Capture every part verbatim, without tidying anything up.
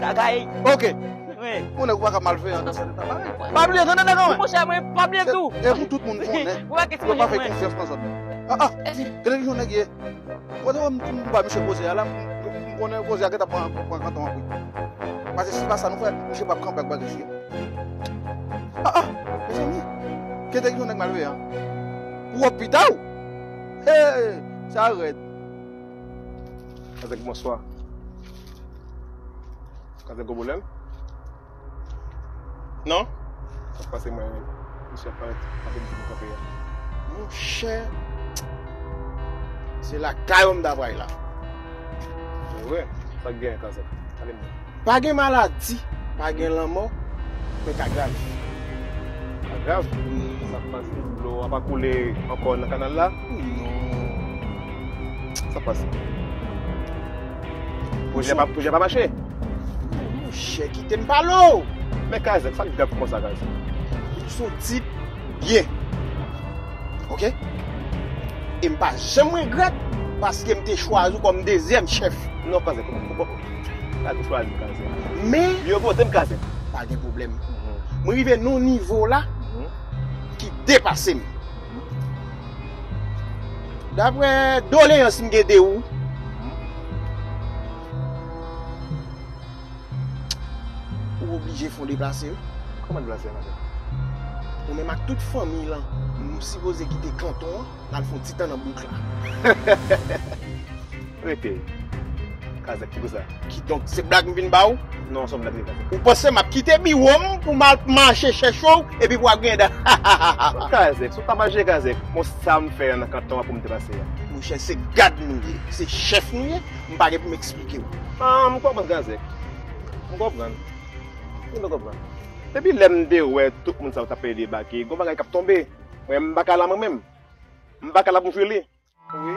Gagay. Ok. Wi. Ou nèg ou pa ka malveyan nan sèten tan parèy. Pa bliye, tande nèg an. Monchè, mwen pa bliye tou. E pou tout moun konnen. Ou pa kesyon yo pa fè konfyans nan zòn nan. Ah, ah. Gade ki jan nèg ye. Kote w m, m ba misye koze a la, m, m konnen koze a gentan pran, pran kanton an wi. Paske si se pa sa nou fè, misye p ap kanpe ak bagay li. Ah, ah, mezanmi. Kete ki yon nèg malveyan. Ou wè pita w. Hey, sa rèd. Kazèk, bonswa. Kazèk, gwo pwoblèm? Non? Sa k pase mwen, misye ap parèt, ap vin pou kanpe a. Monchè, se lakay ou m ta pral la. Se vre? Sa k gen, Kazèk? Pale m. Pa gen maladi, pa gen lanmò, men ka grav. Ka grav? Sa k pase? Dlo a pa koule ankò nan kanal la? Non. Sa k pase? Pwojè pa, pwojè pa mache? Monchè, kite m pale w! Men Kazèk, sa k grav konsa, Kazèk? Ou se yon tip byen. Ok? E m pa janm regrèt paske m te chwazi w kòm dezyèm chèf. Non, Kazèk, ou pa t chwazi m, Kazèk. Men yo vote m, Kazèk. Pa gen pwoblèm. Mhm. M rive nan yon nivo la ki depase m. Daprè doleyans m gen de ou, ou oblije fè yon deplase wi. Kòman deplase a, Kazèk? Ou menm ak tout fanmi lan, nou sipoze kite kanton an, n al fè yon ti tan nan bouk la. Rete. Kazèk, ki pou sa? Kidonk, se blag m vin ba ou? Non, se yon blag li, Kazèk. Ou panse m ap kite biwo m pou m al mache chèche w, epi pou w ap gen dan? Kazèk, se w t ap mache, Kazèk. Bon, sa m fè nan kanton an pou m te pase a? Monchè, se gad nou ye, se chèf nou ye, m pa gen pou m eksplike w. Ah, m konprann, Kazèk. M konprann. M konprann. Depi lè m te wè tout moun sa yo t ap debake, gon bagay k ap tonbe. Mwen, m pa ka la mwen menm. M pa ka la pou m jwe li. Wi.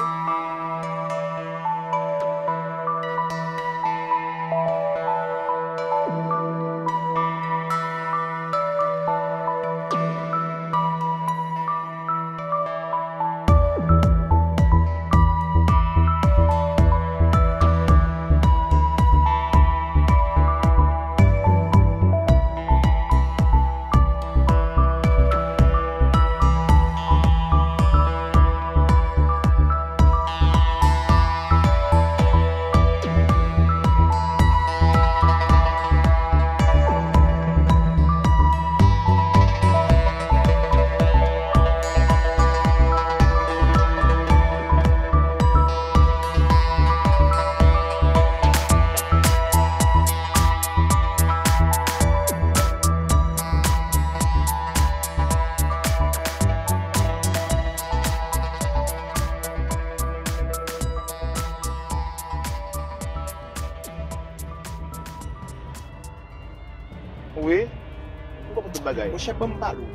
Wi. M konprann tout bagay. Monchè, ban m pale w.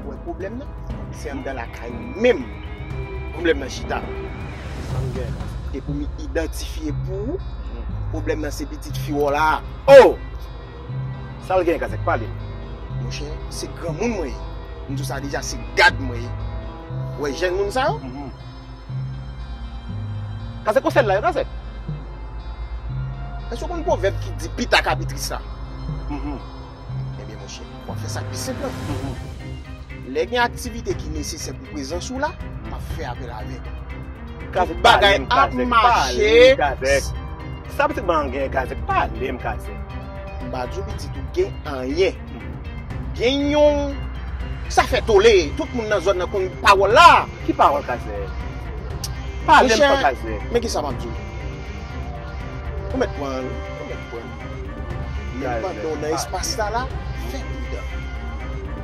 Ou wè pwoblèm nan? Se anndan lakay ou menm pwoblèm nan chita. Sa m gen? E pou m idantifye pou ou, pwoblèm nan se pitit fi w la. Oh! Sa l gen, Kazèk, pale. Monchè, se granmoun mwen ye. M di w sa deja, se gad mwen ye. Ou wè jèn moun sa yo? Kazèk, konsèy la yo, Kazèk. Èske w konn pwovèb ki di pita ka pi tris la? Ebyen, monchè, w ap fè sa k pi senp lan. Lè gen aktivite ki nesesè pou prezans ou la, m ap fè apèl avèk ou. Tout bagay ap mache. Sa pitit mwen an gen, Kazèk, pale m, Kazèk. M pa di w pitit ou gen anyen. Gen yon, sa fè tole, tout moun nan zòn nan konn pawòl la. Ki pawòl, Kazèk? Pale m, Kazèk. Men kisa m ap di w? Ou mèt pran l, ou mèt pran l. Men pandan w nan espas sa la, fè pridan.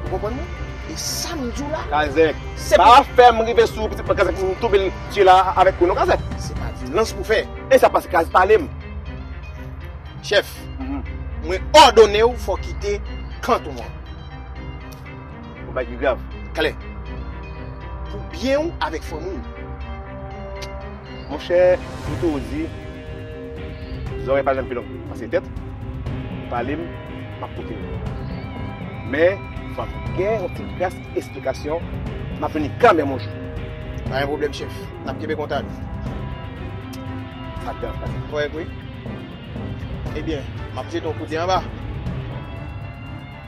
Ou konprann mwen? E sa m di w la, Kazèk, se pa fè m rive sou pitit mwen, Kazèk, pou m toufe l, tiye l avèk kou non, Kazèk. Se pa vyolans pou fè. E sa pase, Kazèk, pale m. Chèf, mwen òdone w fò w kite kanton an. Yon bagay ki grav. Klè. Pou byen w avèk fanmi w. Monchè, m tou di, zòrèy pa janm pi long pase tèt. Pale m, m ap koute w. Men, fò m gen yon ti kras esplikasyon, m ap vini kanmenm yon jou. Pa gen pwoblèm, chèf. N ap kenbe kontak. Sa grav, Kazèk. Kòrèk, wi. Ebyen, m ap jete yon kout je anba.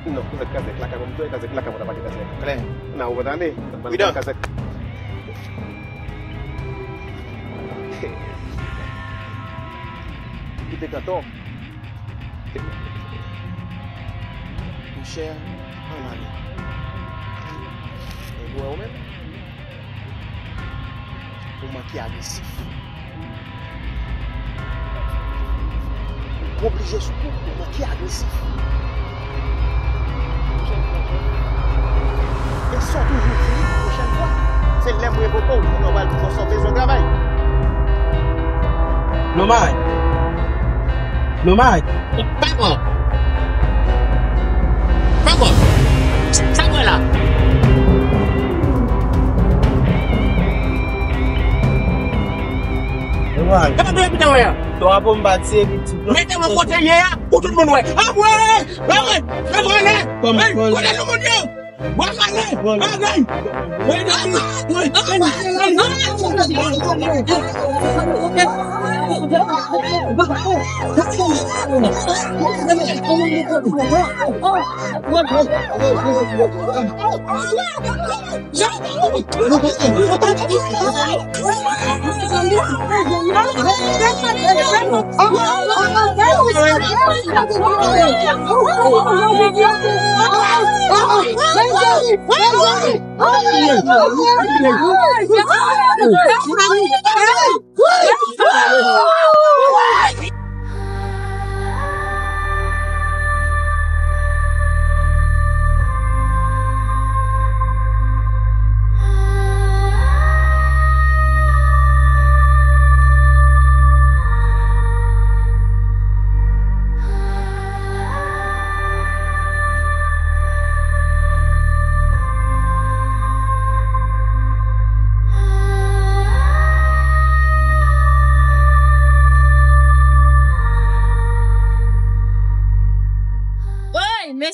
Non, Kazèk, Kazèk, lakay mwen, Kazèk, lakay mwen, ta pale Kazèk. Klè. Nan, ou konn ale. Pridan. Kazèk. Kite kanton. Monchè, ann ale. Ou wè ou menm? Ou manke agresif. Ou oblije sou kou, ou manke agresif. E sa w toujou di, pwochèn fwa, se lè m revoke w, kounye a w pral di w bezwen travay. Lomay. Lomay. Pa bon. Pa bon. Sa w wè la? Lomay. Kaba dwe pita wè a. Twa bon m pa tiye pitit non. Mete mwen kote ye a, pou tout moun wè. Apre! Apre! Apre! Kote nou moun yo? Bwa kale! Bagay!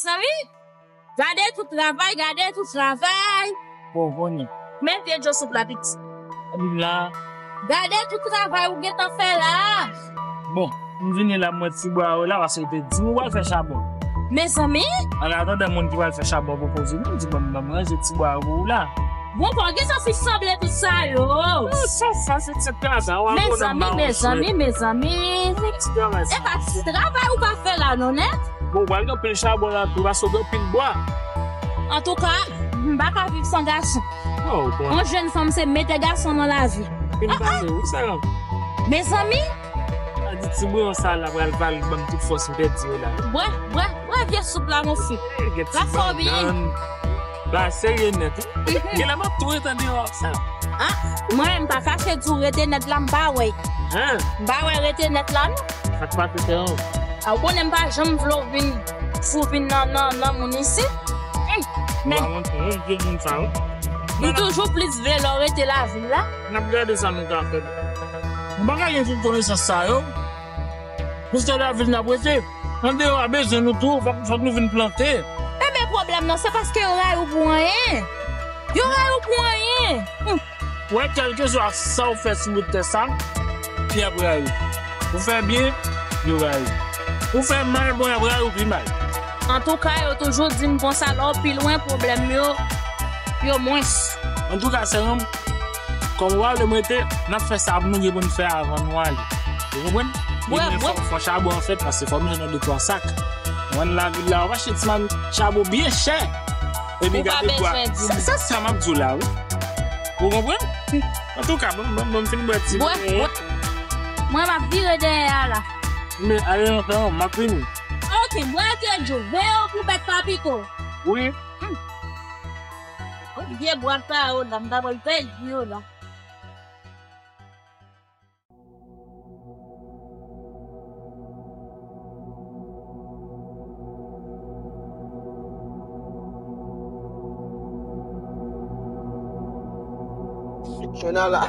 Zanmi, gade tout travay, gade tout travay. Bon, konnen. Men vye djo soup la, piti. Li la. Gade tout travay ou gentan fè la. Bon, m vini la, m wè ti bwa yo la, paske yo te di m ou pral fè chabon. Mezanmi! An atandan, moun ki pral fè chabon poko vini, m di, "Ban m, ban m ranje ti bwa yo pou ou la." Bon, pa gen sa fi sanble tout sa yo. Sa, sa se ti travay, w a Mezanmi, mezanmi, mezanmi. Ti travay sa. E pa ti travay ou ka fè la, non, nèt? Bon, w pral gen anpil chabon la tou, paske w gen anpil bwa. Antouka, m pa ka viv san gason. Oh, bon. Yon jèn fanm se mete gason nan lavi. Fin pase, wi, sa. Mezanmi. A di ti bouyon sa la pral, pral ban m tout fòs m pèdi yo la. Bwè, bwè, bwè vye soup la, monchè. Gen ti bannann. La serye nèt, wi. Gen lè m ap tou ret an deyò sa. Ah, mwen, m pa kache di w rete nèt la, m pa wè. Hein? M pa wè rete nèt la, non. Sa k pase, frè? A, ou konnen m pa janm vle w vin, fou vin nan, nan, nan moun isit. Hum, men. Ou pa montre yon vye moun sa, wi. M toujou plis vle lè w rete lavil la. N ap gade sa nou ka fè. Nou pa ka gen tout konesans sa yo. Pou se lavil n ap rete. Andeyò a bezwen nou tou, fòk, fòk nou vin plante. Enben, pwoblèm nan, se paske yo rayi w pou anyen. Yo rayi w pou anyen. Hum. Wè, kèlkeswa sa w fè sou bout tè sa, y ap rayi w. Ou fè byen, yo rayi w. Ou fè mal, bon, y ap rayi w pi mal. Antouka, yo toujou di m konsa, lè w pi lwen, pwoblèm yo, yo mwens. Antouka, sè m, kòm ou pa vle m rete, n ap fè sa nou gen pou n fè avan nou ale. Ou konprann? Wi, wi. Fò, fò chabon an fèt, paske fò m jwenn de twa sak. Mwen, lavil la, w ap achte ti mal chabon byen chè. Epi gade bwa. Ou pa bezwen di m. Se, se sa m ap di w la, wi. Ou konprann? Antouka, bon, bon, bon, m fin bwè ti. Bwè, bwè. Mwen, m ap vire dèyè a la. Men, ale nan tan, m ap vini. Ok, bwè ke djo. Veye w pou bèt pa pike w. Wi. Hum. Kot vye bwat sa yo la, m ta pral pèdi yo la. Jwenn a la.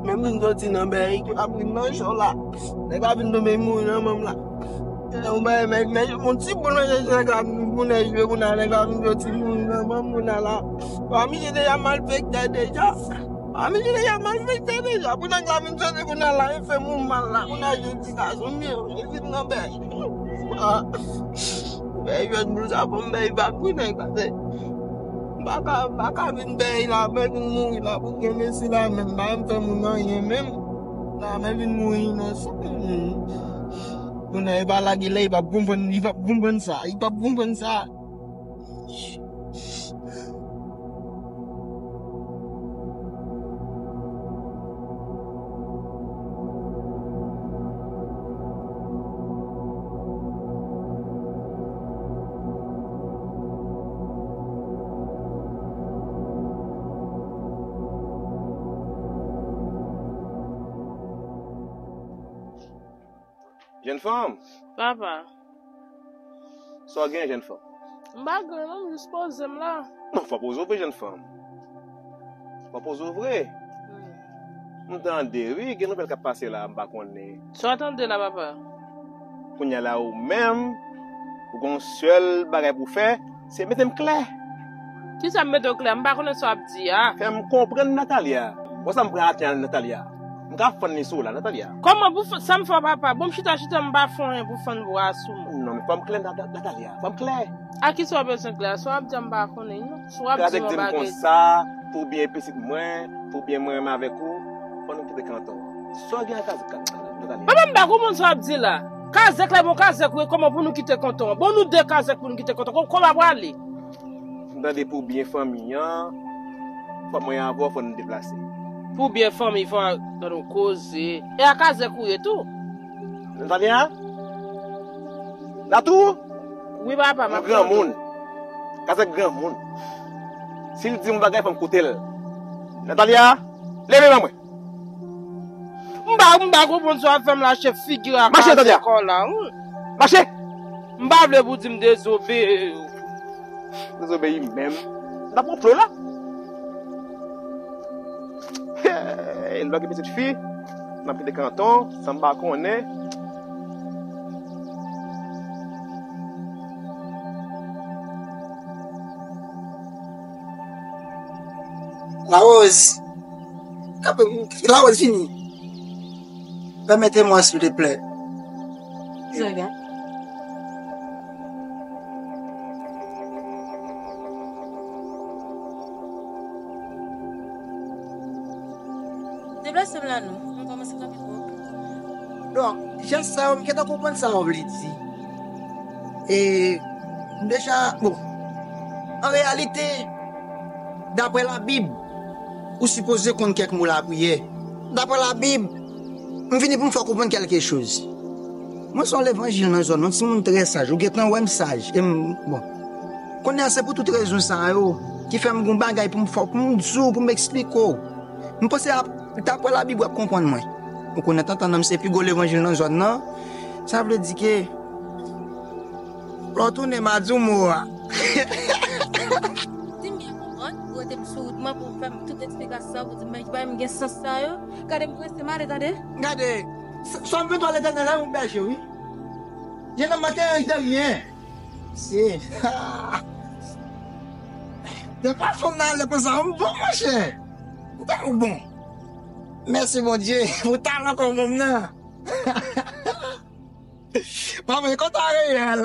Men moun soti nan bèy ki pa vin nan cho la. Nèg la vin tonbe mouri nan men m la. Yon bagay, men, men, yon ti boul men nèg la vin pou nèg jwe kounye a, nèg la vin soti mouri nan men m kounye a la. Fami deja malfektè deja. Fami deja malfektè deja. Pou nèg la vin soti kounye a la, e fè moun mal la. Kounye a jodi gason m ye, jodi m nan bèy. Ah. Bèy jwèt boul sa pou m bèy vag pou nèg la. M pa ka, m pa ka vin bèy la, men vin mouri la pou gen mesi la, men m pa janm fè moun anyen menm. La, men vin mouri inosan. Moun nan, e pa lage lè, li p ap konprann, li p ap konprann sa, li p ap konprann sa. Jèn fanm. Papa. Sa w gen, jèn fanm? M pa gen anyen non, m jis poze m la. Non, fò w poze w vre, jèn fanm. Fò w poze w vre. Hmm. M tande, wi, gen nouvèl k ap pase la, m pa konnen. Sa w tande la, papa? Kounye a la, ou menm, ou gen yon sèl bagay pou w fè, se mete m klè. Kisa m mete w klè? M pa konnen sa w ap di a. Fè m konprann, Natalia. Wè sa m pran atè a, Natalia. M ka fann li sou ou la, Natalia. Kòman pou f-, sa m fè w, papa? Bon, m chita, chita, m pa fè anyen pou fann bwa sou mwen. Non, men fò m klè, Nata-, Natalia. Fò m klè. A kisa w bezwen klè? Sa w ap di a, m pa konnen, non. Si w ap di m yon bagay. Kazèk di m konsa, pou byen pitit mwen, pou byen mwen menm avèk ou, fò nou kite kanton. Sa w gen ak Kazèk, Natalia? Papa, m pa konprann sa w ap di la. Kazèk la, bon, Kazèk, wi, kòman pou nou kite kanton an? Bon, nou de Kazèk pou nou kite kanton. Kò-, kòman prale? M tande pou byen fanmi an, fò mwen avè w, fò n deplase. Pou byen fanmi, fò n tande yon koze. E a Kazèk ou ye tou? Natalia? Latou? Wi, papa, m ap tande w. Yon granmoun. Kazèk granmoun. Si l di yon bagay, fò m koute l. Natalia, leve ban mwen. M pa, m pa konprann sa w ap fè m lache figi a. Mache, Natalia. Kò la, wi. Mache. M pa vle pou di m dezobeyi. Dezobeyi menm. N ap pran flou la. Hey, lòt gen pitit fi. N ap kite kanton, san m pa konnen. Larose. Kanpe, Larose, vini. Permettez-moi, s'il te plaît. Zaga. Deplase m la non. M kòmanse kanpe twòp. Donk, jan sa yo, m gentan konprann sa w vle di. E, m deja, bon, an reyalite, daprè Labib, ou sipoze konn kèk mo lapriyè. Daprè Labib, m vini pou m fè w konprann kèlke choz. Mwen se yon levanjil nan zòn nan, yon timoun trè saj. Ou gentan wè m saj. E m, bon. Kounye a, se pou tout rezon sa yo ki fè m gen yon bagay pou m fè w, pou m di w, pou m eksplike w. M panse a, daprè Labib, w ap konprann mwen. Ou konnen tantan nan m se pi gwo levanjil nan zòn nan. Sa vle di ke lè w tounen, m a di w mo a. Si m byen konprann, ou rete sou wout mwen pou w fè m tout eksplikasyon sa, pou di m men ki bagay m gen sans sa yo. Gade m prese m ale, tande. Gade, s- Sòm venntrwa, Letènèl a yon bèje, wi. Je ne manquerai de rien. Se. De fason m ale konsa, m bon, monchè. Ou bon. Mèsi, Bondye, pou talan kòm m nan. Mwen, kote a reyèl?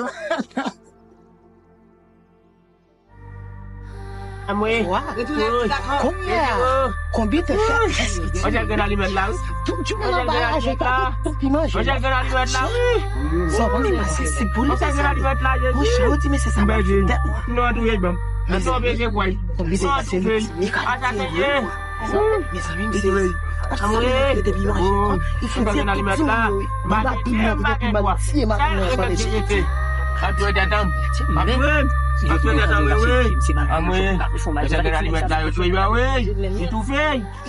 Amwe. Wa, retounen ak ti dakò. Konbyen, konbyen te fè? Anjèl grenn alimèt la, wi. Tout, tout moun anba a, je pa tout, tout ki manje. Anjèl grenn alimèt la, wi. Sa w konn se pa sensib pou li, sa. Anjèl grenn alimèt la, Jezi. Monchè, ou di, mesye sa pa fè tèt mwen. Non, touye, ban. Mezanmi, sa w bezwen kwè. Konbyen se pa sensib? Li ka touye. Mezanmi, misye, anjèl grenn alimèt la. Anjèl grenn alimèt la, yo touye, yo, wi. Li toufe.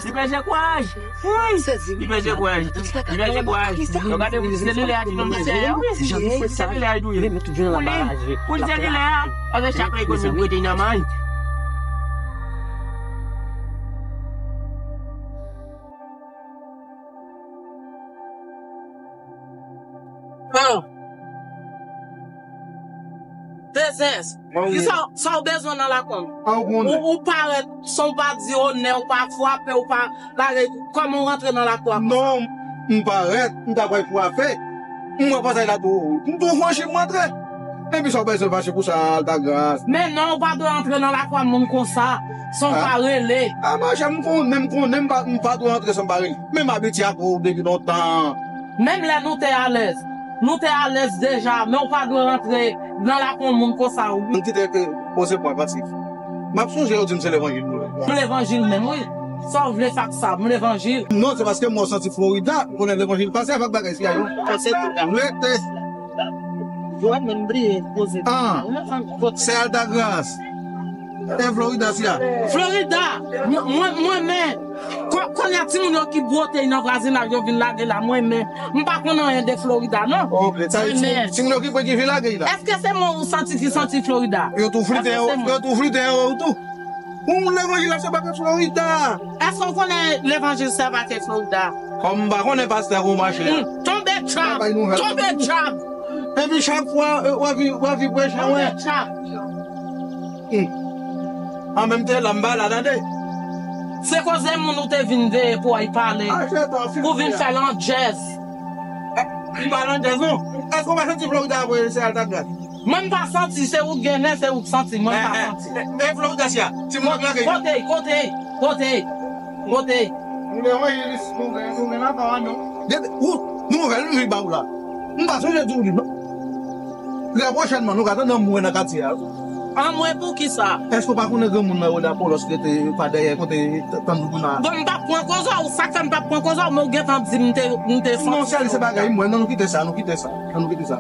Li peze kwaj. Wi. Li peze kwaj. Li peze kwaj. Yo gade pou selilè a ti nonm misye a, wi. Pou li, pou li selilè a. Anben chak lè li konn vin prete nan may. Bon. Tezès, kisa, sa w bezwen nan lakòm? Ou, ou parèt san w pa di onè, ou pa frape, ou pa lage. Kòman w rantre nan lakòm? Non, m parèt, m ta pral frape. M wè pase la tou, m tou franchi, m rantre. Epi sa w bezwen fache pou sa, Altagras? Men non, ou pa dwe rantre nan lakòm moun konsa, san w pa rele. A, monchè, m konnen, m konnen, m pa, m pa dwe rantre san m pa rele. Men m abitye ak ou depi lontan. Menm lè nou te alèz, nou te alèz deja, men w pa dwe rantre nan lakòm moun konsa, wi. M kite ke poze pwen pansif. M ap sonje yo di m se levanjil nou ye. M levanjil menm, wi. Sa w vle fè ak sa, m levanjil. Non, se paske mwen santi Florida, m konnen levanjil pase avèk bagay siya yo. Rete. Jwenn mwen bliye poze. Ah, se Altagras. E Florida siya. Florida, mwen, mwen, mwen, men, ko-, kounye a timoun yo ki bwote nan vwazinaj yo vin lage la, mwen, men, m pa konn anyen de Florida, non. Ok, sa vle di timoun yo ki pran ki vin lage la. Èske se mwen ou santi ki santi Florida? Yo tou flite, yo tou flite yo tou. Ou levanjil ap se pa Florida. Èske w konnen levanjil se pa Florida? Kòm m pa konnen pastè ou mache a. Hmm, tonbe trap. Tonbe trap. Epi chak fwa, eh, w ap vi-, w ap vibre chan, wè. Tonbe trap. Hmm. An menm te la, m pa la, tande. Se koze moun ou te vin veye pou ay pale. Pou vin fè landjèz. Eh, m pa landjèz, non. Èske w pa santi Florida ap voye se Altagras? Mwen m pa santi, se ou k gen nen, se ou k santi, mwen m pa santi. Eh, eh, eh, Florida siya, ti moun k lage. Kote, kote, kote, kote. Nou gen evanjelis, nou gen, nou gen ladan an nou. Depi, ou, nouvèl m vin ba ou la. M pa sonje di w li, non. Trè pwochènman, nou ka tande yon mwen nan katye a. An mwen pou ki sa? Èske w pa konnen granmoun nan yo la Polos rete pa dèyè kote tann moun nan? Bon, m p ap pran koze w, sa k fè m p ap pran koze w, men w gentan di m te, m te santi. Non, sèl se bagay m wè, non, nou kite sa, nou kite sa, nou kite sa.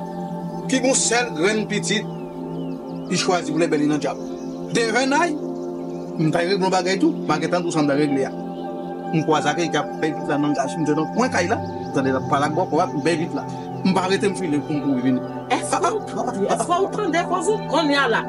Ki gon sèl grenn pitit, li chwazi pou lè bèl li nan djab. Devenay, m t al regle yon bagay tou, m a gentan di w sa m t al regle a. M kwaze ak Erika, fè vit la nan gaj, m te nan kwen kay la, m tande l ap pale ak bòkò a, m fè vit la. M pa rete, m file pou m kouri vini. Èske w, èske w tande koze w kounye a la?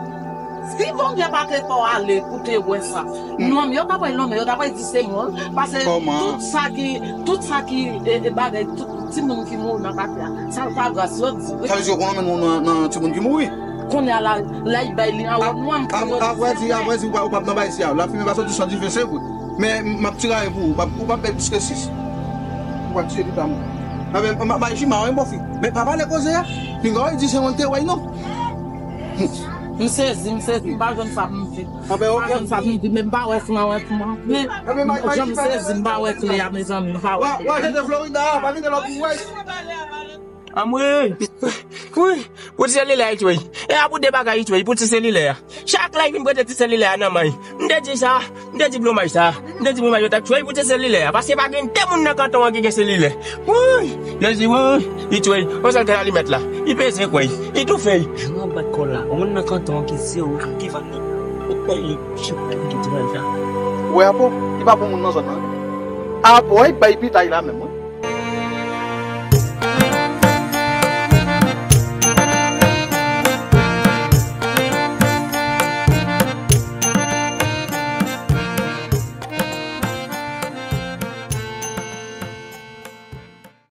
Si Bondye pa te fè w ale pou te wè sa, nonm yo ta pral nonmen, yo ta pral di se mwen, paske tout sa ki, tout sa ki, e, e, bagay, tout timoun ki mouri nan katye a, se Altagras yo di, wi. Sa vle di yo konn nonmen nou nan, nan timoun ki mouri? Kounye a la, lè y bay li anwo nwa, m pou yo di se mwen. Apre di, apre di, ou pa, ou p ap nan bay si a. Lafimen pa soti san dife, se vre. Men m ap tiraye pou ou. Ou p ap pèdi plis ke sis. Ou pa tiye li pa mwen. Anben, m ap bay Jima yon bon fi. Men pa pale koze a. Pinga w di se mwen ki te wè non. M sezi, m sezi, m pa jwenn sa pou m di. M pa jwenn sa pou m di, men m pa wè si m a wè pou mwen. Men jan m sezi, m pa wè kle a, mezanmi, m pa wè. Wa jete Florida, pa kite lòt pou wè. Anmwey! Wi, pou ti selilè a, Itwey. E a pou de bagay, Itwey, pou ti selilè a. Chak lè y vin prete ti selilè a nan men y. M te di sa, m te di blomaj sa, m te di blomaj yo t ap tchwey pou ti selilè a. Paske pa gen de moun nan kanton an ki gen selilè. Wi, Jezi, wi, Itwey. Yon sèl kè alimèt la. Y peze kwè y, y toufe y. Jou an bat kò la, yon moun nan kanton an ki se ou ki vann li. Ou pèyi chak moun ki di bagay sa. Ou wè Apo, li pa bon moun nan zòn nan. Apo, y bay pitay la menm, wi.